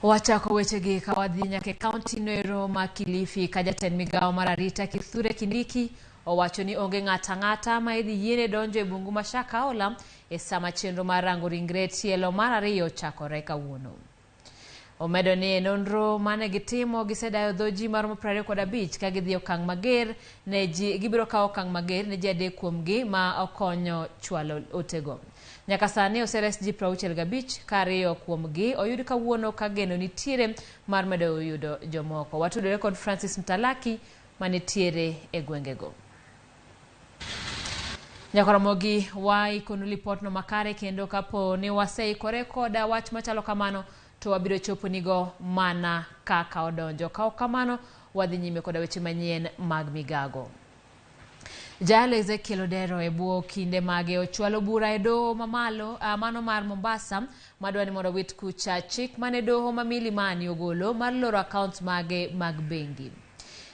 Wachako wechegi ka wadhi nyaka e kaunti noero ma Kilifi ka jatend migawo mar arita Kithure Kindiki owacho ni onge ng'ato ang'ata ma idhi yiene donjo e bungu ma Shakahola e sama chenro mar rango ringre tielo mar ariyo chakore kawuono. Omedo ni e nonro mane gitimo gisedayo dho ji maromo 25 ka gidhi okang' mager ne ji gibiro kawo okang' mager ne ji adek kuomgi ma okonyo chwalo otego. Nyaka sani oseres ji 65 ka ariyo kuomgi oyud kawuono ka geno nitiere mar medo yudo jomoko. Watudore kod Francis Mtalaki manitiere e gwengego. Nyakoromogi waikonu lipotno makare kendo kapo ni waseikore koda wach machalo kamano to wabiro choponigo mana kaka odonjo. Ka ok kamano, wadhi nyime koda weche manyien mag migago. Jayalo Ezekiel Odero e bwo kinde mage ochwalo bura e doho mamalo mano mar Mombasa madwa ni mondo wit kucha chik mane doho ma Milimani ogolo mar loro accounts mage mag bengi.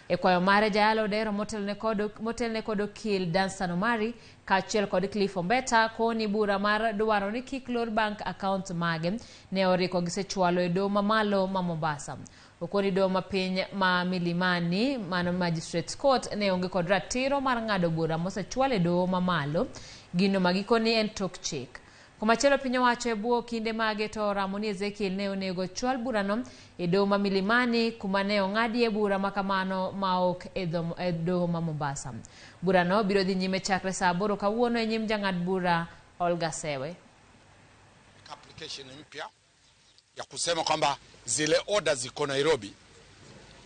E kwayo mare Jayalo Odero motelne kod okil Danstan Omari kaachiel kod Cliff Ombeta koni bura mar dwaro ni kik lor bank account mage ne oriko gisechwalo e doho mamalo ma Mombasa. Okoni doho mapiny ma Milimani mano Magistrates Court ne onge kod ratiro mar ng'ado bura mosechwal e doho mamalo gino ma gikoni en tok chik. Komachielo piny owacho e bwo kinde mage to oramo ni Ezekiel ne onego chwal burano e doho ma Milimani kuma ne ong'adie bura makamano ma ok e doho ma Mombasa. Burano biro dhi nyime chakre saa 8 kawuono e nyim jang'ad bura Olga Sewe. Application mpya ya kusema kwamba zile oda ziko Nairobi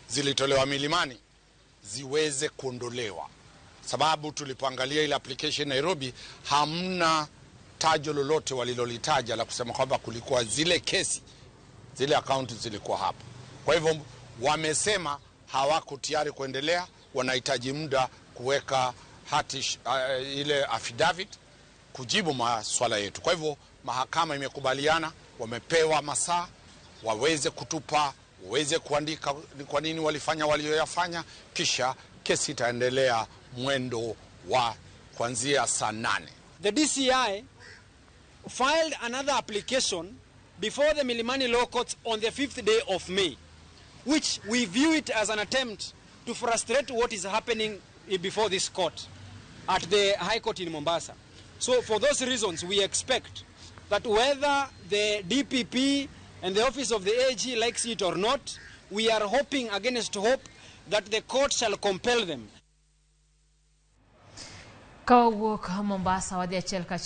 zilitolewa Milimani ziweze kuondolewa, sababu tulipoangalia ile application Nairobi hamna tajo lolote walilolitaja la kusema kwamba kulikuwa zile kesi zile akaunti zilikuwa hapo. Kwa hivyo wamesema hawako tayari kuendelea, wanahitaji muda kuweka hati ile affidavit kujibu maswala yetu. Kwa hivyo mahakama imekubaliana, wamepewa masaa waweze kutupa, waweze kuandika ni kwa nini walifanya walioyafanya, kisha kesi itaendelea mwendo wa kuanzia saa 8. The DCI filed another application before the Milimani Law Courts on the 5th day of May, which we view it as an attempt to frustrate what is happening before this court at the High Court in Mombasa. So for those reasons, we expect that whether the DPP and the office of the AG likes it or not, we are hoping against hope that the court shall compel them. Ka wawuok Mombasa wadhi achiel kachiel